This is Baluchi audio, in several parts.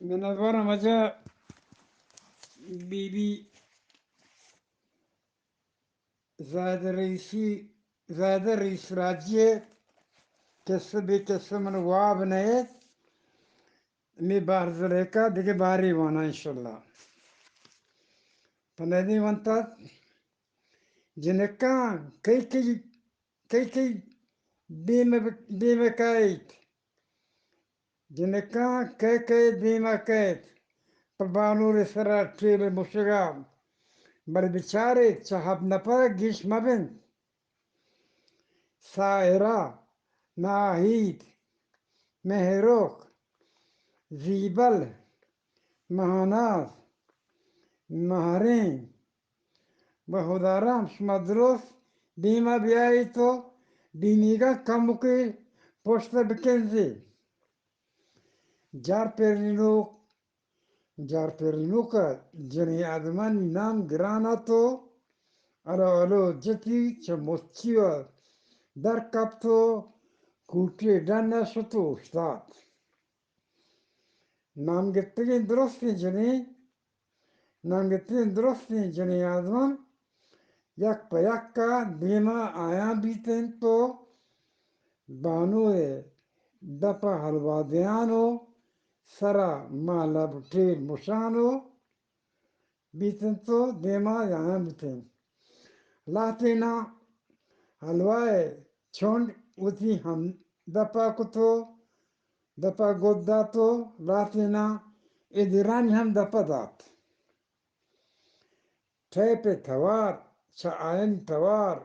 منتوارم واجہ بی بی زاہدہ رئیسی، زاہدہ رئیس راجی ءِ قصہ بے قصہ من واب نئیت۔ می بہر زلیخا دگہ بارے واناں انشاءاللہ۔ پمیدیں ونتہ جنکاں کئی کئی، کئی کئی دیم، دیم کائیت۔ جنکاں کئے کئے دیما کئیت، پہ بانور ءِ سرا ٹیل مشگا، بلے بچارے چہ ہپت نفر گیش مبنت۔ ساحرہ، ناہید، مہرک، زیبل، مہناز، مہرین، و ہدارام، شما درست دیما بیایت و دینیگا کمکے پشت بکنزے۔ جار پرینوک، جار پرینوک ءَ جنیں آدمانی نام گران ات و الو الو جتی چہ مچی و در کپت و کوٹی ڈن ءَ شت و اوشتات۔ نام گپتگیں درستیں جنین، نام گپتگیں درستیں جنین آدمان یک پہ یک ءَ دیم ءَ آیان بیت انت و بانو ءِ دپ ءَ حلوا دیان و سر ءَ مہلب ٹیل مشان و بیت انت و دیم ءَ آیان بیت انت۔ لہتیناں حلوا ءِ چنڈ وتی ہم دپ ءَ کت و دپ ءَ گد دات و لہتیناں ادیرانی ہم دپ ءَ دات۔ ٹیپ ءِ توار، چہ آیانی توار،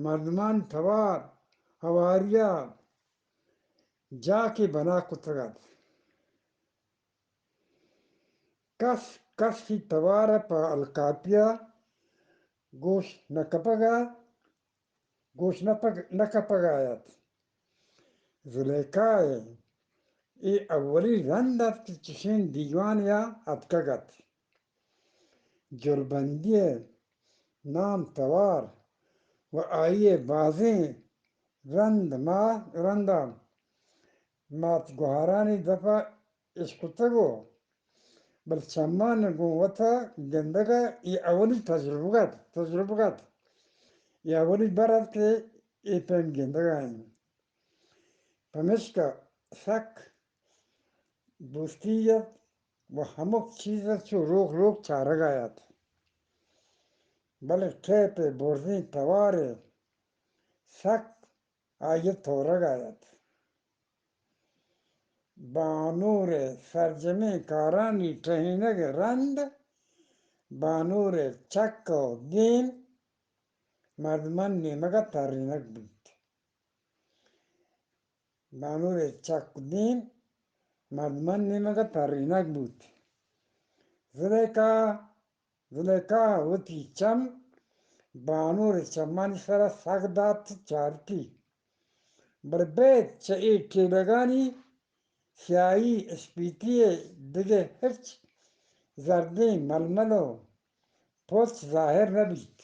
مردمانی توار، ہواری ءَ جاکے بنا کتگ ات۔ کس کسی توار ءَ پہ الکاپی ءَ گوش نہ کپگ ءَ، گوش نہ پگ-، نہ کپگ ءَ ات۔ زلیخا ءِ اے اولی رند ات کہ چشیں دیوانے ءَ اتکگ ات۔ جلبندی ءِ نام توار و آئی ءِ بازیں رند ما-، رنداں مات گوہارانی دپ ءَ اشکتگ و بلے چماں گوں وت ءَ گندگ ءَ اے اولی تجربگ ات، تجربگ ات۔ اے اولی بر ات کہ اے پیم گندگ ءَ انت۔ پمیشکا سک دوستی ات و ہمک چیز ءَ چو روک روک چارگ ءَ ات۔ بلے ٹیپ ءِ برزیں توار ءَ سک آئی ءِ تورگ ءَ ات۔ بانور ءِ سرجمیں کارانی ٹہینگ ءِ رند بانور ءِ چک ءُ دیم مردمانی نیمگ ءَ ترینگ بوت۔ بانور ءِ چک ءُ دیم مردمانی نیمگ ءَ ترینگ بوت۔ زلیخا زلیخا ءَ وتی چم بانور ءِ چمانی سر ءَ سک دات ءُ چارتی، بلے بید چہ اے ٹیلگانی سیاہی اسپیتی ءَ دگہ ہچ زردیں ململ ءُ پچ ظاہر نہ بیت۔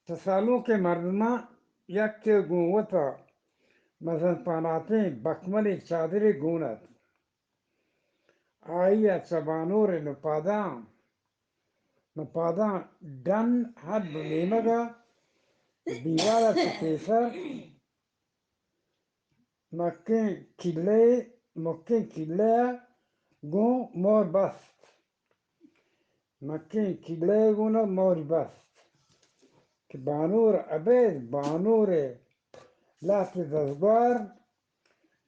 چہ سالونکیں مردماں یکے گوں وت ءَ مزن پہناتیں بکملیں چادرے گون ات۔ آئی ءَ چہ بانور ءِ نپاداں، نپاداں ڈن ہڈ ءُ نیمگ ءَ دیوال ءَ چہ پیسر مکیں کلے، مکیں کلے ءَ گوں مہر بست۔ مکیں کلے ءَ گوں مہر بست کہ بانور ابید بانور ءِ لہتے دزگوار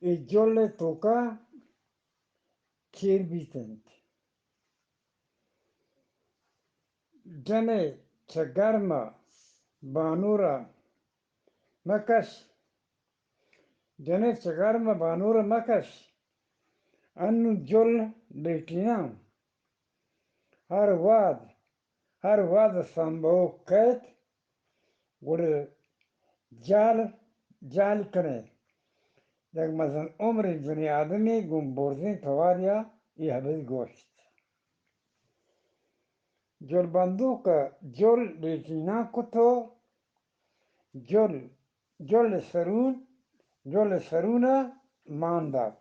اے جل ءِ توک ءَ چیر بیت انت۔ جن ءَ چہ گرم ءَ بانور ءَ مکش، جن ءَ چہ گرم ءَ بانور ءَ مکش، انوں جل لیٹیناں۔ ہر وہد، ہر وہد سمبہوک کئیت، گڑا جہل، جہل کن ئے۔ یک مزن عمریں جنیں آدمے گوں برزیں توارے ءَ اے ہبر گوشت۔ جل بندوک ءَ جل لیٹیناں کت ءُ جل، جل سرون، جل سرون ءَ مان دات۔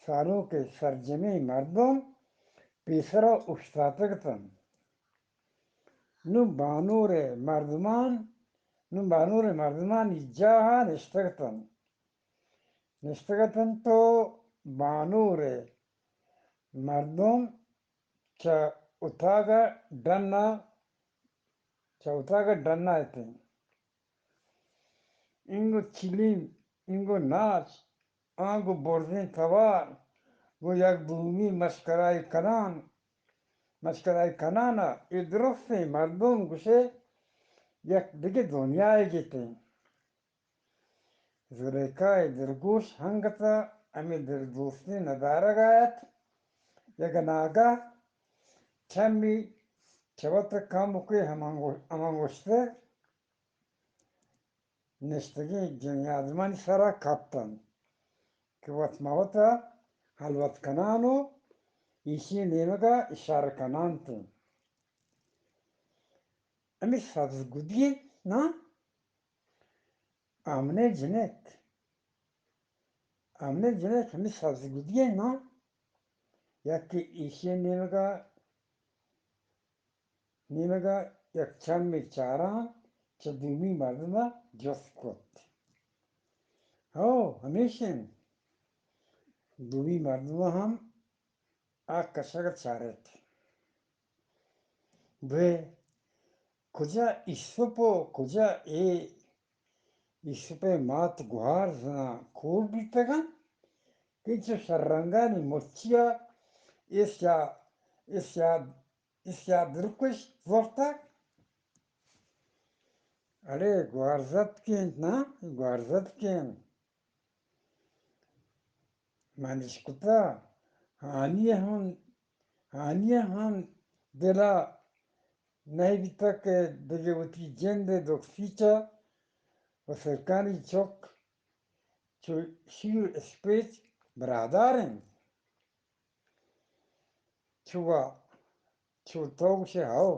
سالونک ءِ سرجمیں مردم پیسر ءَ اوشتاتگ اتنت۔ نوں بانور ءِ مردمان، نوں بانور ءِ مردمان یک جاہ ءَ نشتگ اتنت۔ نشتگ اتنت ءُ بانور ءِ مردم چہ اتاگ ءِ ڈن ءَ، چہ اتاگ ءِ ڈن ءَ اتنت۔ اینگو چلیم، اینگو ناچ، آنگو برزیں توار، گوں یک دومی مشکرائی کنان، مشکرائی کنان ءَ اے درستیں مردم گوشے یک دگہ دنیایے گیتیں۔ زلیخا ءِ دلگوش ہنگت ءَ ہمے دل دوستیں ندارگ ءَ ات۔ یک ناگہ چمی چہ وت کمکے ہمانگو-، ہمانگوشتر نشتگیں جنین آدمانی سرا کپت انت کہ وت مہ وت ءَ ہلوت کنان ءُ ایشی ءِ نیمگ ءَ اشارہ کنان انت۔ ہمے سبز گدی انت نا؟ آمنے جنک، آمنے جنک ہمے سبز گدی انت نا؟ یکے ایشی ءِ نیمگ ءَ نیمگ ءَ یک چمے چاران چہ دومی مردم ءَ جست کت۔ ہو، ہمیش انت۔ دومی مردم ءَ ہم آ کشگ ءَ چارت۔ بے کجا ایسپ ءُ کجا اے ایسپ ءِ مات گوہار زناں کور بیتگ انت کہ چو شررنگانی مچی ءَ اے سیاہ، اے سیاہ اے سیاہ درکش زرتگ۔ اڑے گوارزتکیں انت نا، گوارزتکیں انت۔ من اشکتہ، آنی ءَ ہم، آنی ءَ ہم دل ءَ نہ بیتگ کہ دگہ وتی جند ءِ دکسیچ ءَ و سرکانی چک چو شیر اسپیت برادار انت۔ چو وا، چو تو گوشے ہو۔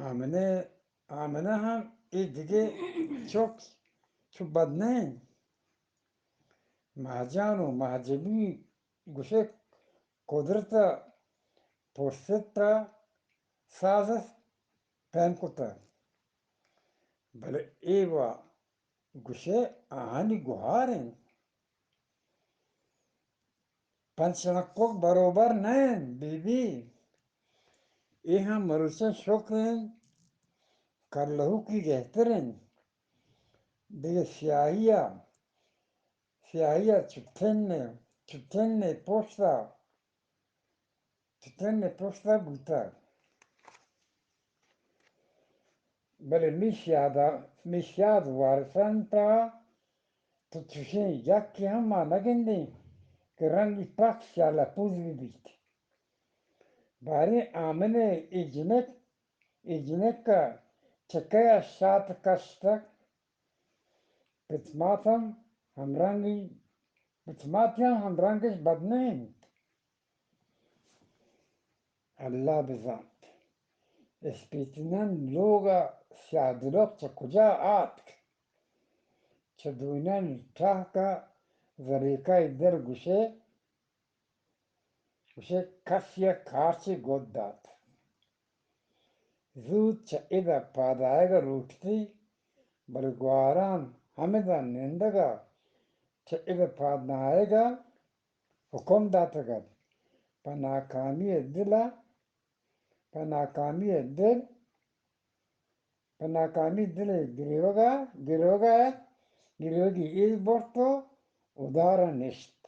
آمنہ، آمنہ ہم اے دگہ چک چو بد نہ انت۔ مہجان و مہجبی گوشے قدرت ءَ پرست ءَ ساز ءَ پیم کتہ۔ بلے اے وا گوشے آہانی گوہار انت۔ پنچ نکوک بروبر نہ انت، بی بی۔ اے ہم مروچیں شکر انت، کلہوکی گہتر انت۔ دگہ سیاہی ءَ، سیاہی ءَ چٹن ءَ، چٹن ءَ پشت ءَ چتن ءِ پشت ءَ بوتگ۔ بلے میش یاد ءَ، میش یاد وارسنت ءَ تو چشیں یکے ہم ما نہ گندیں کہ رنگی پک سیاہ لپوز بہ بیت۔ باریں آمن ءِ اے جنک، اے جنک ءَ چہ کئے ءَ شات کشتگ؟ پت مات ہم ہمرنگی، پت مات ہم ہمرنگش بد نہ انت۔ اللہ بزانت۔ اسپیتینان لوگ ءَ سیاہ دلک چہ کجا آتک؟ چہ دوئینانی ٹہک ءَ زلیخا ءِ دل گوشے، گوشے کسی ءَ کارچے گد دات۔ زوت چہ ادا پاد آیگ ءَ لوٹتی، بلے گوہاران ہمدا نندگ ءَ چہ ادا پاد نہ آیگ ءَ حکم داتگ ات۔ پہ ناکامی ءِ دل ءَ، پہ ناکامی ءِ دل، پہ ناکامی دل ءِ گریوگ ءَ، گریوگ ءَ ات، گریوگی ایر برت ءُ ادار ءَ نشت۔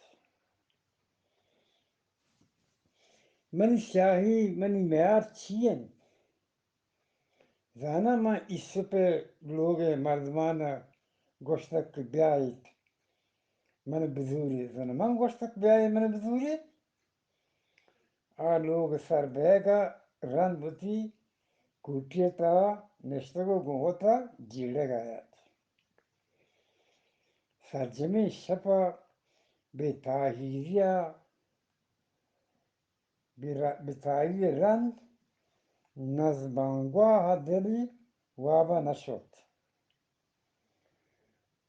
منی سیاہی، منی میار چی انت؟ زاناں من ایسپ ءِ لوگ ءِ مردمان ءَ گوشتگ کہ بیایت من بزوریت، زاناں من گوشتگ بیایت من بزوریت؟ آ لوگ ءَ سر بئیگ ءَ رند وتی کوٹی ءِ تہا نشتگ ءُ گوں وت ءَ جیڑگ ءَ ات۔ سرجمیں شپ ءَ بے تاہیری ءَ بہ ر-، بہ تاہیری ءَ رند نزبانگواہ ءَ دلی واب ءَ نہ شت۔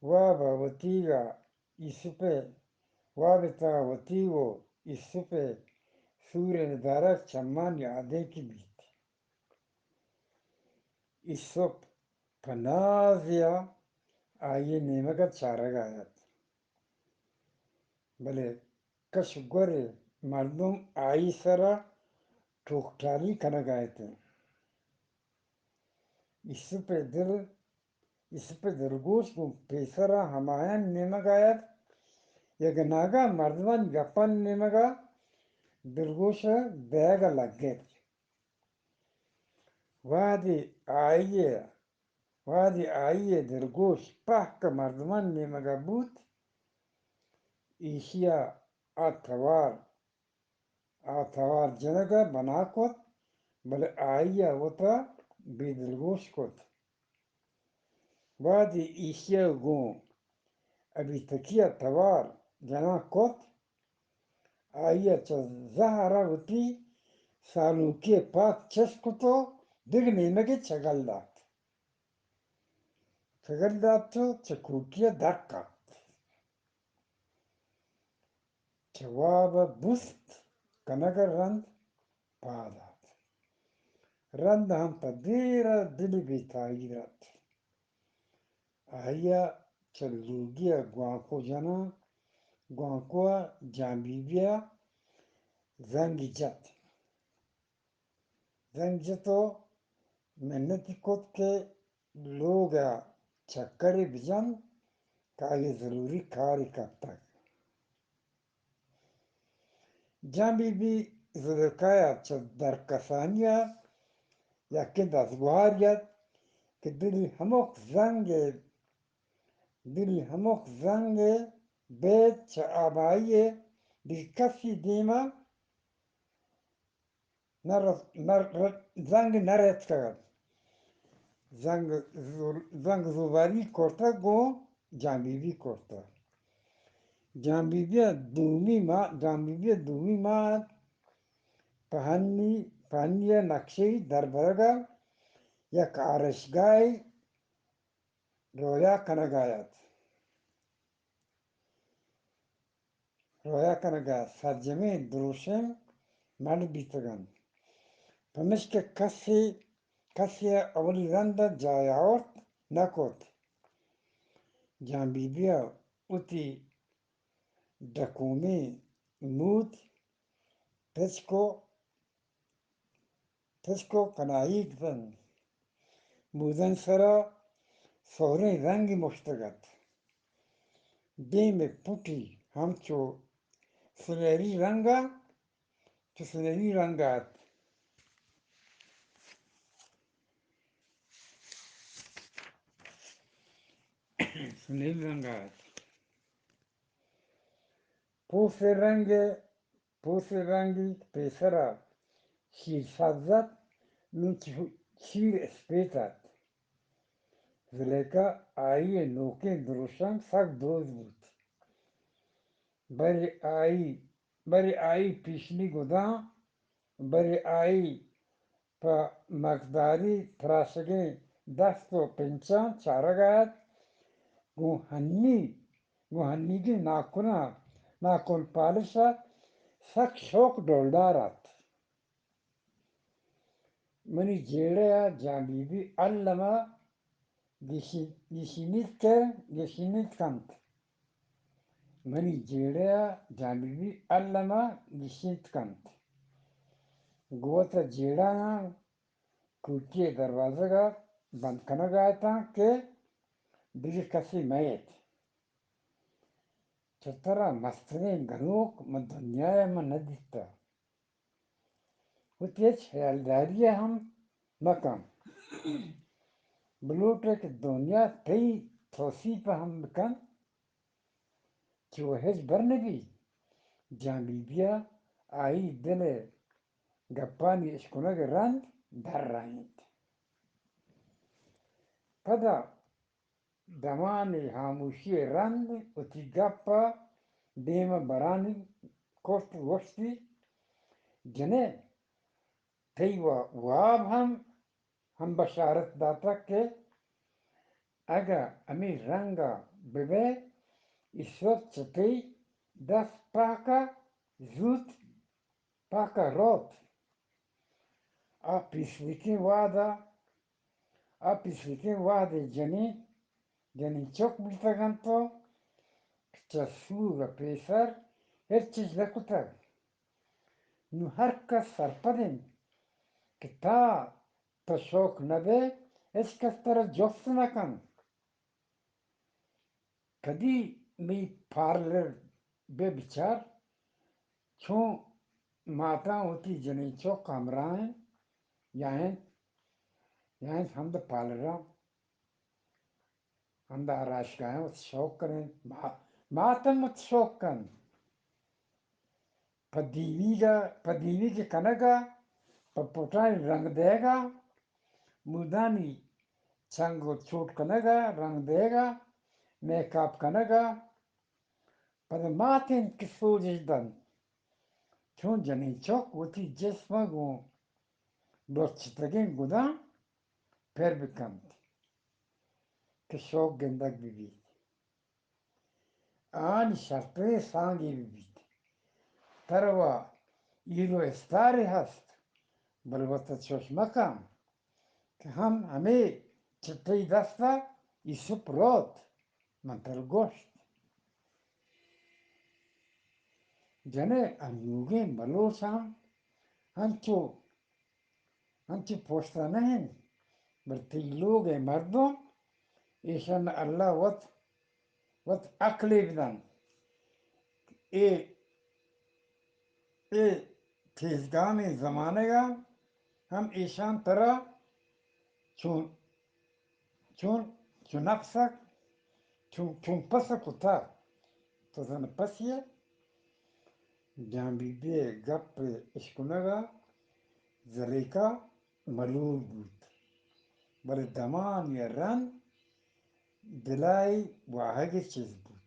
واب ءَ وتیگ ءَ ایسپ ءِ، واب ءِ تہا وتیگ ءُ ایسپ ءِ سور ءِ ندارگ چمانی آدینک بیت۔ ایسپ پہ نازے ءَ آئی ءِ نیمگ ءَ چارگ ءَ اَت، بلے کش ءُ گور ءِ مردم آئی ءِ سر ءَ ٹوکٹالی کنگ ءَ اَت اَنت۔ ایسپ ءِ دل، ایسپ ءِ دلگوش گوں پیسر ءَ ہمایانی نیمگ ءَ اَت۔ یک ناگہ مردمانی گپانی نیمگ ءَ دلگوش ءِ دئیگ ءَ لگت۔ وہدے آئی ءِ، وہدے آئی ءِ دلگوش پہک ءَ مردمانی نیمگ ءَ بوت، ایشی ءَ آ توار، آ توار جنگ ءَ بنا کت، بلے آئی ءَ وت ءَ بے دلگوش کت۔ وہدے ایشی ءَ گوں ابیتکی ءَ توار جنان کت، آئی ءَ چہ زہر ءَ وتی سالونکی ءِ پاد چست کت ءُ دگہ نیمگے چگل دات۔ چگل دات ءُ چہ کوٹی ءَ در کپت۔ چہ واب ءَ بست کنگ ءَ رند پاد آت۔ رند ہم پہ دیر ءَ دل بے تاہیر اَت۔ آئی ءَ چہ لوگی ءَ گوانکو جنان، گوانکو ءَ جان بی بی ءَ زنگ جت۔ زنگ جت ءُ منتی کت کہ لوگ ءَ چکرے بجن کہ آئی ءَ ضروری کارے کپتگ۔ جان بی بی زلیخا ءَ چہ درکسانی ءَ یکیں دزگوہارے اَت کہ دلی ہمک زنگ ءَ، دلی ہمک زنگ ءَ بیت چہ آبائی ءَ دگہ کسی دیم ءَ نہ رس-، نہ ر-، زنگ نہ رتکگ اَت۔ زنگ زو-، زنگ زوباری کرتگ گوں جان بی بی کرتگ۔ جان بی بی ءِ دومی ما-، جان بی بی ءِ دومی ماہ اَت۔ پہنی، پہنی ءِ نقشے دربرگ ءَ یک آرشگاہے رویا کنگ ءَ اَت۔ رویا کنگ ءَ سرجمیں دروشم منڈ بیتگ اَنت، پمشکہ کسے، کسے ءَ اولی رند ءَ جاہ آورت نہ کت۔ جان بی بی ءَ وتی ڈکومیں موت پچک ءُ پچک ءُ کنائیگ اَت اَنت۔ مودانی سر ءَ سہریں رنگے مشتگ اَت۔ دیم ءِ پٹی ہمچو سنہری رنگ ءَ، چو سنہری رنگ ءَ اَت۔ سنہری رنگ ءَ اَت۔ پوست ءِ رنگ ءَ پوست ءِ رنگی پیسر ءَ شیر سبز اَت، نوں چہ شیر اسپیت اَت۔ زلیخا آئی ءِ نوکیں دروشم سک دوست بوت۔ برے آئی، برے آئی پیشنی گداں، برے آئی پہ مکداری تراشگیں دست ءُ پنچاں چارگ ءَ اَت۔ گوں ہنی، گوں ہنیگیں ناکناں، ناکن پالش ءَ سک شوک ڈولدار اَت۔ منی جیڑہ ءَ جان بی بی الم ءَ گشی-، گشینیت کہ گشینیت کنت۔ منی جیڑہ ءَ جان بی بی الم ءَ گشینت کنت۔ گوں وت ءَ جیڑہاں کوٹی ءِ دروازگ ءَ بند کنگ ءَ اَتاں کہ دگہ کسے مئیت۔ چہ ترا مستریں گنوک من دنیا ءَ من نہ دیتہ۔ وتی ہچ ہیالداری ءَ ہم مکن۔ بلوٹ ئے کہ دنیا تئی توسیپ ءَ ہم بکن، چو ہچ بر نہ بیت۔ جان بی بی ءَ آئی دل ءِ گپانی اشکنگ ءِ رند درائینت۔ پدا دمانے ہاموشی ءِ رند وتی گپ ءَ دیم ءَ برانی کرت ءُ گوشتی، جنین، تئی وا-، واب ہم ہم بشارت داتگ کہ اگاں ہمے رنگ ءَ بہ بئے، ایشی ءِ چٹئی دست پاک ءَ زوت پاک ءَ روت۔ آ پیسریکیں وہد ءَ، آ پیسریکیں وہد ءَ جنین، جنین چک بوتگ اَنت ءُ چہ سور ءَ پیسر ہچ چیز نہ کتگ۔ نوں ہر کس سرپد اِنت کہ تا تو شوک نہ بئے، ہچ کس ترا جست نہ کنت۔ کدی مئی پارلر بہ بچار، چون ماتاں وتی جنین چک ہمراہ اِنت، یا اِنت، یا اِنت ہمد پارلراں، ہمد آرائشگاہاں وت شوک کن اَنت۔ ما-، مات ہم وت شوک کنت۔ پہ دیویگ ءَ، پہ دیویگ کنگ ءَ، پہ پٹانی رنگ دئیگ ءَ، مودانی چنگ ءُ چوٹ کنگ ءَ، رنگ دئیگ ءَ، میک اپ کنگ ءَ، پدا مات اِنت کہ سوج اِش دنت۔ چون جنین چک وتی جسم ءَ گوں لچتگیں گداں پر بکنت کہ شوک گندگ بہ بیت۔ آنی شرتریں سانگے بہ بیت۔ ترا وا ہیرو اسٹارے ہست، بلے وت ءَ چوش مکن کہ ہم ہمے چٹئی دست ءَ ایسپ روت۔ من ترا گوشت، جنئے انوگیں بلوچاں انچو انچو پشت ءَ نہ اِنت، بلے تئی لوگ ءِ مردم، ایشاں اللہ وت، وت عقلے بدنت۔ اے، اے تیزگامیں زمانگ ءَ ہم ایشاں ترا چون چون، چون نپسگ، چون، چون پس کتگ۔ تو زن پسی ئے؟ جان بی بی ءِ گپ اشکنگ ءَ زلیخا ملور بوت، بلے دمانے ءَ رند دل ءِ واہگ ءَ چست بوت۔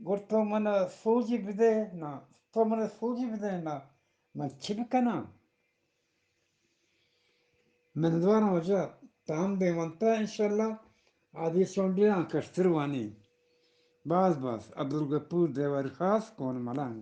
گڑا تو من ءَ سوجے بدئے نا، تو من ءَ سوجے بدئے نا، من چے بکناں؟ منتواراں واجہ، تام دیوان ءَ انشاءاللہ آدی چونڈیاں کشتر وانی۔ باز باز، عبدالغفور دیواری خاص، کون ملنگ۔